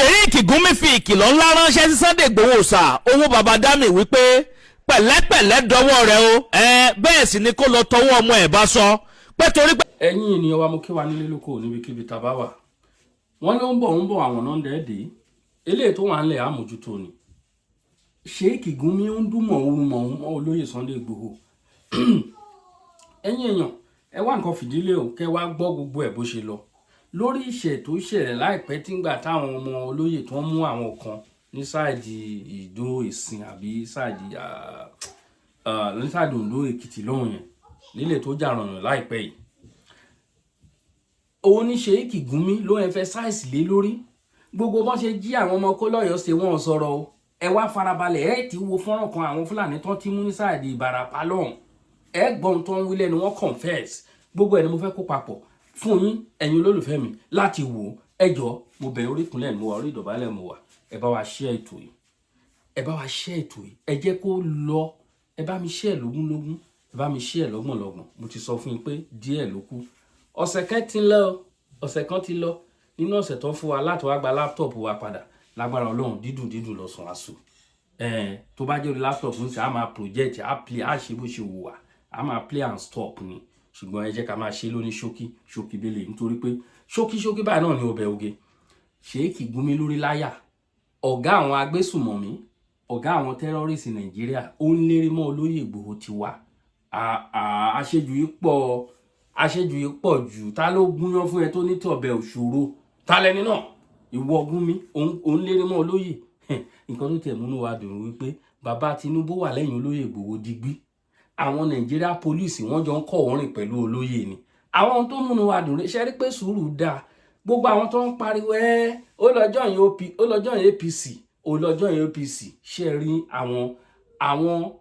Sheik Gumi fi ìkìlọ̀ ńlá ránṣẹ́ sí Sunday Igboho ṣá, owó baba dami, wípé pẹ̀lẹ́pẹ̀lẹ́ dọwọ́ rẹ o. Ẹ bẹ́ẹ̀ sì ni kó lọ tọwọ́ ọmọ ẹ̀ bá sọ pé torí pé. Ẹ̀yin ènìyàn wa, mo kí wa nílé lóko, níbikíbi tá a bá wà. Wọ́n ló ń bọ̀, ń bọ̀, àwọn náà ń dẹ́ẹ̀dẹ́. Eléyìí tó wà ń lẹ̀ àmójútó ni. Sheik Gumi ń dún mọ̀ọ́rù mọ̀ọ́rù mọ́ olóyè Sunday Igboho. Ẹ̀yin èèyàn, ẹ wá nǹkan fìdílé o, kẹ́ wá gbọ́ gbogbo ẹ̀ bó ṣe lọ lórí ìṣẹ̀ tó ṣẹlẹ̀ láìpẹ́ tí ń gbà táwọn ọmọ olóyè tó ń mú àwọn kan ní side Ìdó Ìsìn àbí side ní side Oǹdó, Èkìtì lọ́hùn yẹn, nílé tó jà rànyàn láìpẹ́ yìí. Òun ní Sheik Gumi ló emphasize lé lórí gbogbo bọ́n ṣe jí àwọn ọmọ kó lọ́yọ̀ọ́ ṣe. Wọ́n sọ̀rọ̀ o. Ẹ wá farabalẹ̀, ẹ ti wo fọ́nrán kan, àwọn Fúlàní tán ti mú ní side Ìbàràpá lọ́hùn. Ẹ gbọ́n tó ń wí lẹ́nu wọn, confess. Gbogbo ẹ̀ ni mo fẹ́ kó papọ̀ fún yín, ẹ̀yin olólùfẹ́ mi, láti wò ó. Ẹ jọ̀ọ́, mo bẹ̀, orí ìkúnlẹ̀ mo wà, orí ìdọ̀bálẹ̀ mo wà, ẹ bá wa share ètò yìí, ẹ bá wa share ètò yìí, ẹ jẹ́ kó lọ. Ẹ bá mi share lógúnlógún, ẹ bá mi share lọ́gbọ̀nlọ́gbọ̀n. Mo ti sọ fún yín pé díẹ̀ ló kù. Ọ̀sẹ̀ kan ti lọ, ọ̀sẹ̀ kan ti lọ nínú ọ̀sẹ̀ tó ń fún wa láti wá gba laptop wa padà. Lágbára Ọlọ́run, dídùn dídùn lọ́sàn àṣù. Tó bá jẹ́ orí laptop ń ṣe, á máa project, á play, á ṣe bó ṣe wù wá, á máa play and stop ni. Ṣùgbọ́n ẹ jẹ́ ká máa ṣe lóní ṣókí ṣókí bẹ́lẹ̀, nítorí pé ṣókí ṣókí báyìí náà ni ọbẹ̀ oge. Sheik Gumi lórí láyà, ọ̀gá àwọn agbésùmọ̀mí, ọ̀gá àwọn terrorist Nàìjíríà, ó ń lérí mọ́ olóyè Ìgbòho ti wà. Àṣejù yìí pọ̀, àṣejù yìí pọ̀ jù. Ta ló gúnyán fún ẹ tó ní tọ̀bẹ̀ òṣòro? Ta lẹni náà? Ìwọ Gumi, ó ń lérí mọ́ olóyè. Nǹkan tó tẹ̀ múnú wa dùn wípé bàbá Tinubu wà lẹ́yìn olóyè Ìgbòho digbí. Àwọn Nàìjíríà police, wọ́n jọ ń kọ́ wọ́n rìn pẹ̀lú olóyè ni. Àwọn ohun tó múnú wa dùn ṣe rí pé sùúrù dáa. Gbogbo àwọn tó ń pariwo ẹ, ó lọ join OP, ó lọ join APC, ó lọ join APC, ṣe rí àwọn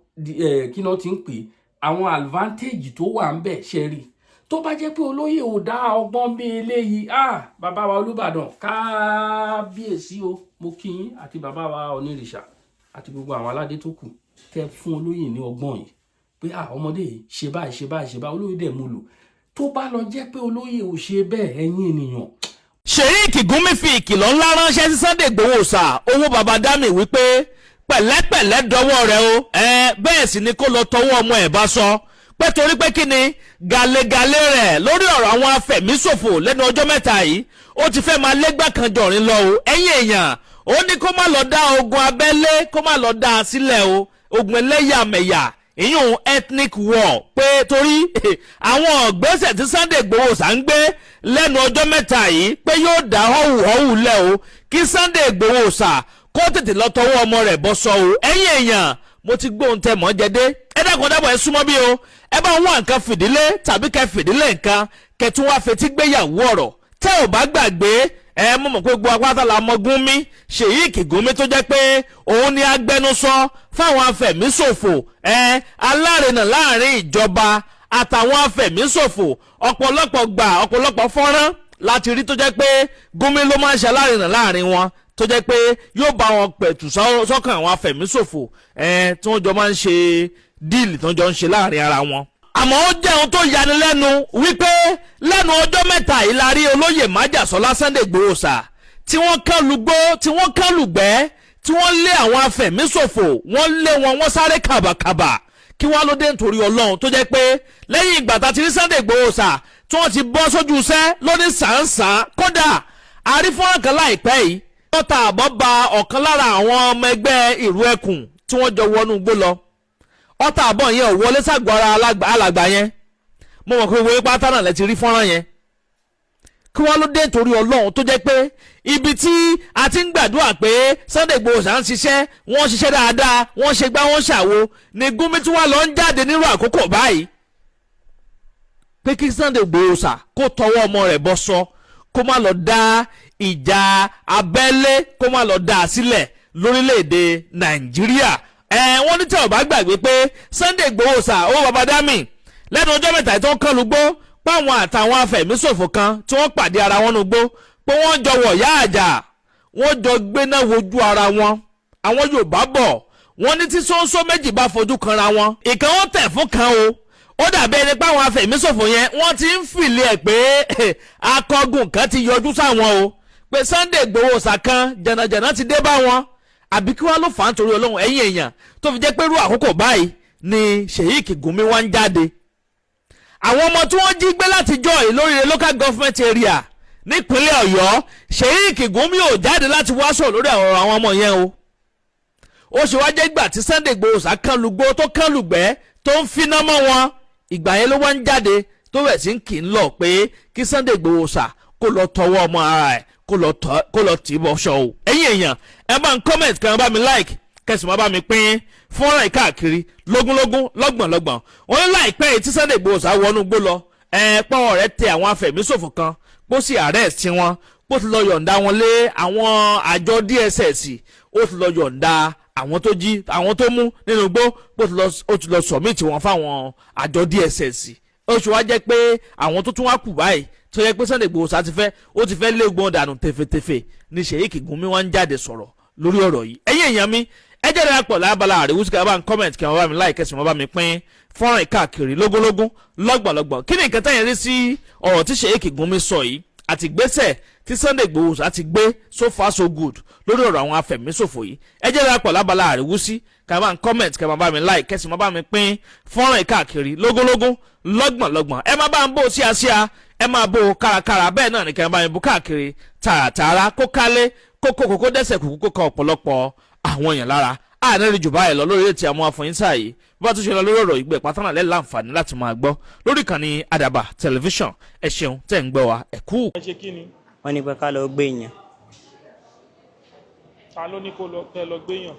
kí náà ti ń pè, àwọn advantage tó wà ń bẹ̀, ṣe rí. Tó bá jẹ́ pé olóyè ò dá ọgbọ́n bí eléyìí, ah, bàbá wa Olúbàdàn, kábíyèsí o, mo kí yín, àti bàbá wa Onírìṣà àti gbogbo àwọn aládé tó kù tẹ fún olóyè ní ọgbọ́n yìí pé, ah, ọmọdé yìí, ṣe báyìí, ṣe báyìí, ṣe báyìí, olóyè dẹ̀ mú lò. Tó bá lọ jẹ́ pé olóyè ò ṣe bẹ́ẹ̀, ẹ̀yin ènìyàn. Sheik Gumi fi ìkìlọ̀ ńlá ránṣẹ́ sí Sunday Igboho ṣá, owó baba dami, wípé pẹ̀lẹ́pẹ̀lẹ́ dọwọ́ rẹ o. Ẹ bẹ́ẹ̀ sì ni kó lọ tọwọ́ ọmọ ẹ̀ bá sọ pé torí pé kí ni gàlégàlé rẹ̀ lórí ọ̀rọ̀ àwọn afẹ̀míṣòfò lẹ́nu ọjọ́ mẹ́ta yìí, ó ti fẹ́ máa légbà kan jọ̀rin lọ o. Ẹ̀yin èèyàn, ó ní kó má lọ dá ogun abẹ́lé, kó má lọ dá a sílẹ̀ o, ogun ẹlẹ́yàmẹ̀yà, ìyún ethnic war, pé torí àwọn ọ̀gbẹ́sẹ̀ tí Sunday Igboho sá ń gbé lẹ́nu ọjọ́ mẹ́ta yìí, pé yóò dá họ́wùhọ́wù lẹ̀ o. Kí Sunday Igboho sá kó tètè lọ tọwọ́ ọmọ rẹ̀ bọ́ sọ o. Ẹ̀yin èèyàn, mo ti gbóhùn tẹ mọ́ jẹ dé. Ẹ dákun dábọ̀, ẹ súnmọ́ bí o. Ẹ bá ń wá nǹkan fìdílé tàbí kẹ fìdílé nǹkan, kẹ tún wá fetí gbéyàwó ọ̀rọ̀. Tẹ́ ò bá gbàgbé, ẹ mọ̀ mọ̀ pé gbogbo apáta la mọ̀ Gumi, Sheik Gumi, tó jẹ́ pé òun ni agbẹnusọ fáwọn afẹ̀míṣòfò, ẹ alárinà láàrin ìjọba àtàwọn afẹ̀míṣòfò. Ọ̀pọ̀lọpọ̀ gbà, ọ̀pọ̀lọpọ̀ fọ́nrán láti rí tó jẹ́ pé Gumi ló máa ń ṣe alárinà láàrin wọn, tó jẹ́ pé yóò bá wọn pẹ̀tù sọ́kàn àwọn afẹ̀míṣòfò, ẹ tí wọ́n jọ máa ń ṣe deal tí wọ́n jọ ń ṣe láàrin ara wọn. Àmọ́ ó jẹ́ ohun tó yanilẹ́nu wípé lẹ́nu ọjọ́ mẹ́ta yìí la rí olóyè májàsọ́lá Sunday Igboho sà, tí wọ́n kán lugbó, tí wọ́n kán lùgbẹ́, tí wọ́n lé àwọn afẹ̀míṣòfò, wọ́n lé wọn, wọ́n sáré kàbàkàbà. Kí wọ́n ló dé nítorí Ọlọ́run tó jẹ́ pé lẹ́yìn ìgbà tá a ti rí Sunday Igboho sà, tí wọ́n ti bọ́ sójú iṣẹ́ lóní sàn-sàn? Kódà àrífọ́nrán kan láìpẹ́ yìí, wọ́n ta àbọ̀ ba ọ̀kan lára àwọn ọmọ ẹgbẹ́ ìrú ẹkùn tí wọ́n jọ wọnú igbó lọ. Ọta àbọ̀ yẹn ò wọlé ságọ́ ara alàgbà yẹn. Mo mọ̀ pé wo pátá náà lẹ ti rí fọ́nrán yẹn. Kí wọ́n ló dé torí Ọlọ́run tó jẹ́ pé ibi tí a ti ń gbàdúrà pé Sunday Igboho ṣà ń ṣiṣẹ́, wọ́n ṣiṣẹ́ dáadáa, wọ́n ṣe gbá, wọ́n ṣàwo, ni Gumi tí wọ́n lọ ń jáde nírú àkókò báyìí pé kí Sunday Igboho ṣà kó tọwọ́ ọmọ rẹ̀ bọ́ sọ, kó má lọ dá ìjà abẹ́lé, kó má lọ dá a sílẹ̀ lórílẹ̀‐èdè Nàìjíríà? Ẹ wọ́n ní tẹ́ ò bá gbàgbé pé Sunday Igboho ṣà, owó baba dami, lẹ́nu ọjọ́ mẹ́ta tó ń kán lugbó, páwọn àtàwọn afẹ̀míṣòfò kan tí wọ́n pàdé ara wọn nugbó, pé wọ́n jọ wọ̀ yá àjà, wọ́n jọ gbéná wojú ara wọn. Àwọn Yorùbá bọ̀, wọ́n ní tí sóńsó méjì bá fojú kanra wọn, ìkan wọn tẹ̀ fún kan o. Ó dàbí ẹni pé àwọn afẹ̀míṣòfò yẹn, wọ́n ti ń fìlẹ̀ ẹ̀ pé akọgun kan ti yọjú sáwọn o. Pé Sunday Igboho ṣàkan jànàjànà ti dé bá wọn, àbí kí wọ́n ló fà á nítorí Ọlọ́run, ẹ̀yìn èèyàn, tó fi jẹ́ pé irú àkókò báyìí ni Sheikh Gumi wá ń jáde? Àwọn ọmọ tí wọ́n jí gbé láti jọ yìí lórí local government area nípínlẹ̀ Ọ̀yọ́, Sheikh Gumi ò jáde láti wá sọ̀rọ̀ lórí ọ̀rọ̀ àwọn ọmọ yẹn o. Ó ṣe wá jẹ́ ìgbà tí Sunday Igboho ṣàkànlùgbó tó kànlùgbẹ́ tó ń finá mọ́ wọn, ìgbà yẹn ló wá ń jáde tó bẹ̀ sí ń kì í lọ pé kí Sunday Igboho ṣà kó lọ tọwọ́ ọmọ ara ẹ̀, kó lọ tì í bọ́ ṣọ o? Ẹ̀yin èèyàn, ẹ bá ń comment, kẹ́ ẹ bá mi like, kẹ́sì máa bá mi pín fọ́nrán yìí káàkiri lógúnlógún, lọ́gbọ̀nlọ́gbọ̀n. Wọ́n ní láìpẹ́ yìí tí Sunday Igboho ṣà wọnú gbó lọ, ẹ pọ́wọ́ rẹ̀ tẹ àwọn afẹ̀míṣòfò kan, kó sì arrest wọn, kó ti lọ yọ̀ǹda wọn lé àwọn àjọ DSS. Ó ti lọ yọ̀ǹda àwọn tó jí, àwọn tó mú nínú igbó, ó ti lọ submit wọn fáwọn àjọ DSS. Ó ṣe wá jẹ́ pé àwọn tó tún wá kù báyìí, tó yẹ pé Sunday Igboho sá ti fẹ́, ó ti fẹ́ lé gbọ́n dànù tẹ̀fẹ̀tẹ̀fẹ̀, ní Sheikh Gumi wá ń jáde sọ̀rọ̀ lórí ọ̀rọ̀ yìí? Ẹ̀yin èèyàn mi, ẹ jẹ́ darapọ̀ lábala àríwísí, kí a bá ń comment, kí wọ́n bá mi like, kẹ́sì wọ́n bá mi pín fọ́nrán káàkiri lógúnlógún, lọ́gbọ̀nlọ́gbọ̀n. Kí ni nǹkan táyà rí sí ọ̀rọ̀ tí Sheikh Gumi sọ yìí àti ìgbésẹ̀ tí Sunday Igboho ti gbé? So far so good lórí ọ̀rọ̀ àwọn afẹ̀míṣòfò yìí. Ẹ jẹ́ darapọ̀ lábala àríwísí, kí a bá ń comment, kí a máa bá mi like, kẹ́sì máa bá mi pín fọ́nrán káàkiri lógúnlógún, lọ́gbọ̀nlọ́gbọ̀n. Ẹ má bá ń bò síasíá, ẹ máa bò kárakára, bẹ́ẹ̀ náà ni kí a bá mi bò káàkiri tààràtààrà, kó kálé kókó kókó dẹ́sẹ̀ kúkú, kó kan ọ̀pọ̀lọpọ̀ àwọn èèyàn lára. Àná rí jù báyìí lọ lórí ètò àwọn afọyín sáà yìí. Bí wọ́n tún ṣe lọ lórí ọ̀rọ̀ ìgbẹ́ pátánà lẹ́ láǹfààní láti máa gbọ́ lórí ìkànnì Àdàbà Tẹlifíṣàn. Ẹ ṣeun tẹ́ ń gbọ́ wa, ẹ kú. Ẹ ṣe kí ni? Wọ́n ní pé ká lọ gbé èèyàn. Ta ló ní kó lọ kẹ́ lọ gbéyàn?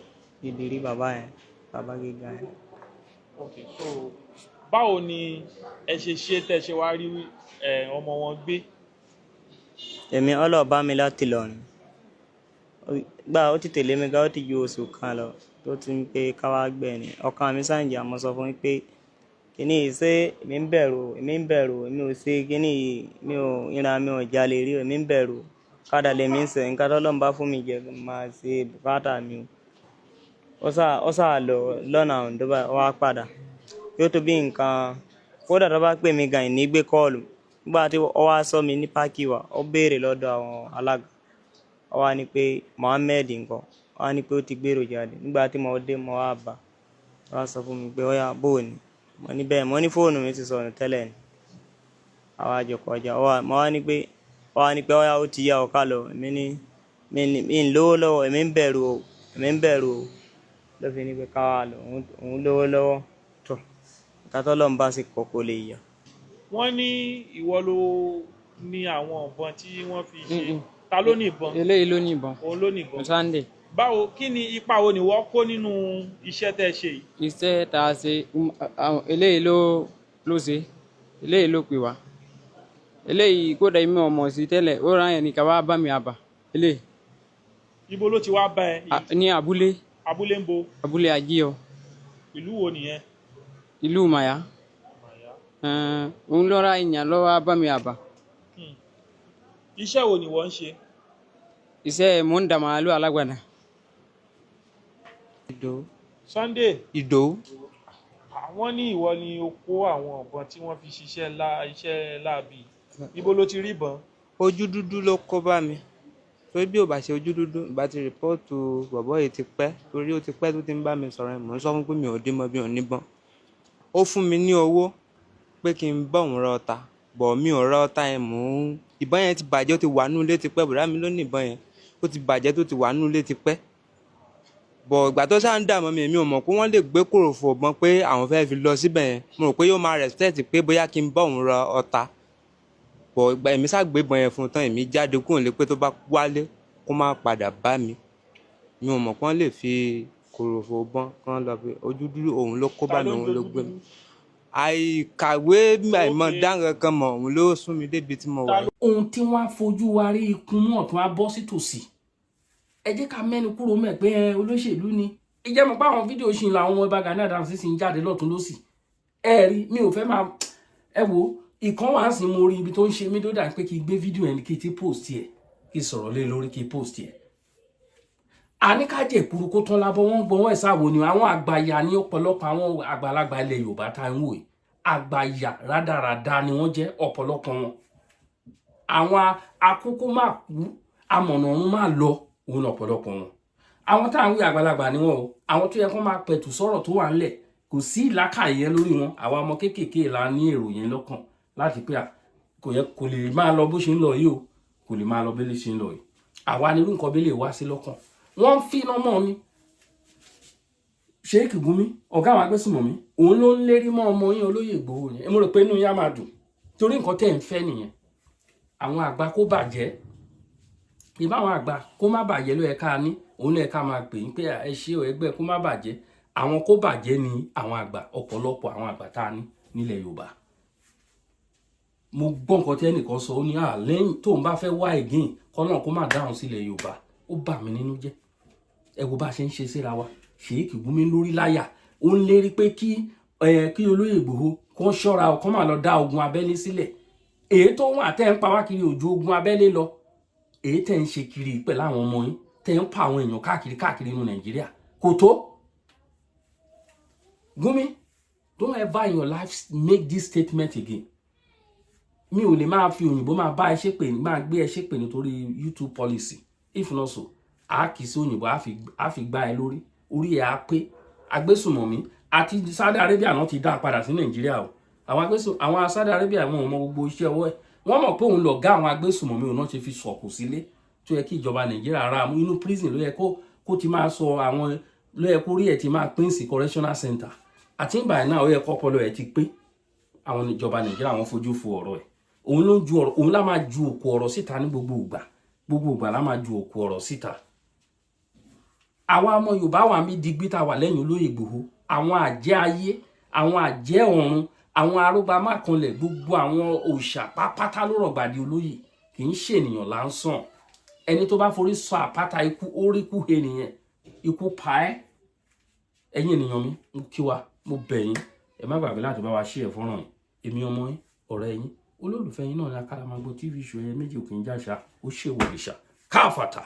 Ìdírí bàbá yẹn, bàbá gíga yẹn. Ok, so báwo ni ẹ ṣe ṣe tẹ́ ṣe wá rí ẹ ọmọ wọn gbé? Èmi ọlọ́ọ̀bá mi láti lọ́rùn gbà, ó ti tẹ̀lé mi ká, ó ti ju oṣù kan lọ tó ti ń pé ká wá gbẹ̀ ni. Ọkàn mi sáǹjì, àmọ́ sọ fún mi pé kíní yìí ṣé èmi ń bẹ̀rù, èmi ń bẹ̀rù, èmi ò ṣe kíní yìí, mi ò ìran, mi ò jalè rí, èmi ń bẹ̀rù kádà lèmi ń sẹ̀ nǹkan tọ́lọ́run bá fún mi jẹ máa ṣe bùkátà mi o. Ó sà lọ lọ́nà Oǹdó báyìí, ó wá padà yóò tó bí nǹkan. Kódà tó bá pè mí gan ìní gbé call. Nígbà tí ó wá sọ mi ní páàkì wa, ó béèrè lọ́dọ̀ àwọn alága, ó wá ní pé Mohammed nǹkan, ó wá ní pé ó ti gbèrò jáde. Nígbà tí mo dé, mo wá bá, ó wá sọ fún mi pé ó yá, bóò ni? Mo ní bẹ́ẹ̀, mo ní fóònù mi ti sọnù tẹ́lẹ̀ ni, àwa jọ kọjá. Ó wá mo wá ní pé, ó wá ní pé ó yá, ó ti yá ọ, ká lọ. Èmi ní mi ń lówó lọ́wọ́, èmi ń bẹ̀rù o, èmi ń bẹ̀rù o. Ló fi ní pé ká wá lọ, òun lówó lọ́wọ́ tó nǹkan tọ́lọ́run bá sì kọ́ kó lè yọ. Wọ́n ní ìwọ ló ní àwọn ìbọn tí wọ́n fi ṣe. Ta ló ní ìbọn? Eléyìí ló ní ìbọn. Òun ló ní ìbọn. Sunday. Báwo, kí ni ipa wo ni wọ́n kó nínú iṣẹ́ tẹ́ ṣe yìí? Iṣẹ́ tá a ṣe, eléyìí ló ṣe, eléyìí ló pè wá. Eléyìí kódà èmi ò mọ̀ sí tẹ́lẹ̀, ó rán ẹnìkan wá bá mi àbà eléyìí. Ibo ló ti wá bá ẹ? Ní abúlé. Abúlé ń bo? Abúlé Ajíyọ. Ìlú wo nìyẹn? Ìlú Màyà. Òun ló ra èèyàn ló wá bá mi àbà. Iṣẹ́ wo ni wọ́n ń ṣe? Iṣẹ́ mò ń da màálù alágbàdà. Ìdòwú. Sunday. Ìdòwú. Àwọn ní ìwọ ni o kó àwọn ìbọn tí wọ́n fi ṣiṣẹ́ lá iṣẹ́ láabi. Ibo ló ti rí ìbọn? Ojú dúdú ló kó bá mi, torí bí ò bá ṣe ojú dúdú, ìbá ti report bọ̀bọ́ yìí ti pẹ́, torí ó ti pẹ́ tó ti ń bá mi sọ̀rọ̀. Mò ń sọ fún pé mi ò dé mọ́ bí ò níbọn. Ó fún mi ní owó pé kí n bá òun ra ọta bọ̀, mi ò ra ọta yẹn. Mò ń ìbọn yẹn ti bàjẹ́, ó ti wà nínú ilé ti pẹ́. Bọ̀dá mi ló ní ìbọn yẹn, ó ti bàjẹ́, tó ti wà nínú ilé ti pẹ́ bọ̀. Ìgbà tó ṣáà ń dààmú mi, èmi ò mọ̀ pé wọ́n lè gbé kòròfò ìbọn pé àwọn fẹ́ẹ́ fi lọ síbẹ̀ yẹn. Mo rò pé yóò máa respect pé bóyá kí n bá òun ra ọta bọ̀. Ìgbà èmi ṣàgbé ìbọn yẹn fún un tán, èmi jáde kúrò nílé pé tó bá wálé kó má padà bá mi. Mi ò mọ̀ pé wọ́n lè fi kòròfò ìbọn kán lọ fi ojú dúdú. Òun ló kó bá Ta mi. ló ń Òun ló dojú gbé mi. dúdú? Àìkàwé, àìmọ̀ Ok. dá nǹkan kan mọ̀, òun ló sún mi débi tí mo wà yìí. Ohun tí wọ́n á fojú wa rí, ikun mú ọ̀tún á bọ́ sí tòsí. Ẹ jẹ́ ká mẹ́nu kúrò mẹ́ pé ẹ olóṣèlú ni. Ìjẹ́ mọ̀ pé àwọn fídíò ṣì ń la àwọn ọmọ Ìbà Gani Adams sì ń jáde lọ́tún lọ́sì. Ẹ rí mi ò fẹ́ máa ẹ wo ìkan wà á sì mo rí ibi tó ń ṣe mí tó dà pé kí n gbé fídíò yẹn, kí n ti post ẹ̀, kí n sọ̀rọ̀ lé lórí, kí n post ẹ̀. Àníkàjẹ́ ìkúrú kó tán lábọ́, wọ́n ń gbọ́n ẹ̀ sáwo ni. Àwọn àgbàyà ní ọ̀pọ̀lọpọ̀ àwọn àgbàlagbà ilẹ̀ Yorùbá tá ń wò yìí, àgbàyà rádaràda ni wọ́n jẹ́, ọ̀pọ̀lọpọ̀ wọn. Àwọn akókó má kú. Amọ̀nà ọ̀run máa lọ òun lọ̀pọ̀lọpọ̀ wọn. Àwọn tá à ń wí, àgbàlagbà ni wọn o. Àwọn tó yẹ kó máa pẹ̀tù sọ̀rọ̀ tó wà ńlẹ̀, kò sí ìlàkàyè yẹn lórí wọn. Àwa ọmọ kéékèèké la ní èrò yẹn lọ́kàn láti pé à, kò yẹ kò lè máa lọ bó ṣe ń lọ yìí o, kò lè máa lọ bí ṣe ń lọ yìí. Àwa ni irú nǹkan bí lè wá sí lọ́kàn. Wọ́n ń finá mọ́ ni. Sheikh Gumi, ọ̀gá àwọn agbésùnmọ̀mí, òun ló ń lérí mọ́ ọmọ yín, olóyè Ìgbòho yẹn. Mo rò pé inú yín á máa dùn torí nǹkan tẹ́ ń fẹ́ nìyẹn. Àwọn àgbà kó bàjẹ́, ìbá àwọn àgbà kó má bàjẹ́ ló yẹ ká ní, òun ló yẹ ká máa pè ń pé ẹ ṣé o, ẹgbẹ́ kó má bàjẹ́. Àwọn kó bàjẹ́ ni àwọn àgbà, ọ̀pọ̀lọpọ̀ àwọn àgbà tá a ní nílẹ̀ Yorùbá. Mo gbọ́ nǹkan tí ẹnìkan sọ, ó ní à lẹ́yìn tóun bá fẹ́ wá again kọ́ náà kó má dáhùn sílẹ̀ Yorùbá. Ó bà mí nínú jẹ́. Ẹ wo bá a ṣe ń ṣe síra wa. Sheikh Gumi lórí láyà, ó ń lérí pé kí olóyè Ìgbòho kó ṣọ́ra, kó má lọ dá ogun abẹ́lé sílẹ̀. Èyí tó wà tẹ́ ń pa wá kiri ojú ogun abẹ́lé lọ, èyí tẹ́ ń ṣe kiri pẹ̀lú àwọn ọmọ yín, tẹ́ ń pa àwọn èèyàn káàkiri káàkiri inú Nàìjíríà kò tó. Gumi, don't ever in your life make this statement again. Mi ò lè máa fi òyìnbó máa bá ẹ ṣépè, máa gbé ẹ ṣépè nítorí YouTube policy. If not so, a kì í sí òyìnbó, á fi gbá ẹ lórí, orí ẹ á pé. Agbésùmọ̀mí àti Saudi Arabia náà ti dá a padà sí Nàìjíríà o. Àwọn Saudi Arabia, wọn ò mọ gbogbo iṣẹ́ ọwọ́ ẹ̀. Wọ́n mọ̀ pé òun lọ̀gá àwọn agbésùmọ̀mí, òun náà ṣe fi sọ̀kò sílé. Tó yẹ kí ìjọba Nàìjíríà ra mú, inú prison ló yẹ kó ti máa sọ àwọn, ló yẹ kó rí ẹ̀ ti máa pín sí correctional center. Àti ìgbà náà, ó yẹ kọ́pọlọ ẹ̀ ti pé. Àwọn ìjọba Nàìjíríà, wọ́n fojú fo ọ̀rọ̀ ẹ̀. Òun ló ń ju ọ̀rọ̀, òun lá máa ju òkú ọ̀rọ̀ síta ní gbogbo ìgbà. Gbogbo ìgbà lá máa ju òkú ọ̀rọ̀ síta. Àwa ọmọ Yorùbá wà mí digbí tá a wà lẹ́yìn olóyè Ìgbòho. Àwọn àjẹ́ ayé, àwọn àjẹ́ ọ̀run, àwọn arógbá mákanlẹ̀, gbogbo àwọn òòṣà pápátá ló rọ̀gbàdì olóyè. Kì í ṣènìyàn là ń sàn. Ẹni tó bá forí sọ àpáta ikú, ó rí kú he nìyẹn, ikú pa ẹ́. Ẹ̀yin ènìyàn mi, mo kí wa, mo bẹ̀ yín, ẹ má gbàgbé láti bá wa share fọ́nrán yìí. Èmi ọmọ yín, ọ̀rẹ́ yín, olólùfẹ́ yín náà ní Àkàlàmàgbò TV Show. Ẹyẹ méjì òkè ń jàṣà, ó ṣèwọ̀ òrìṣà káfàtà.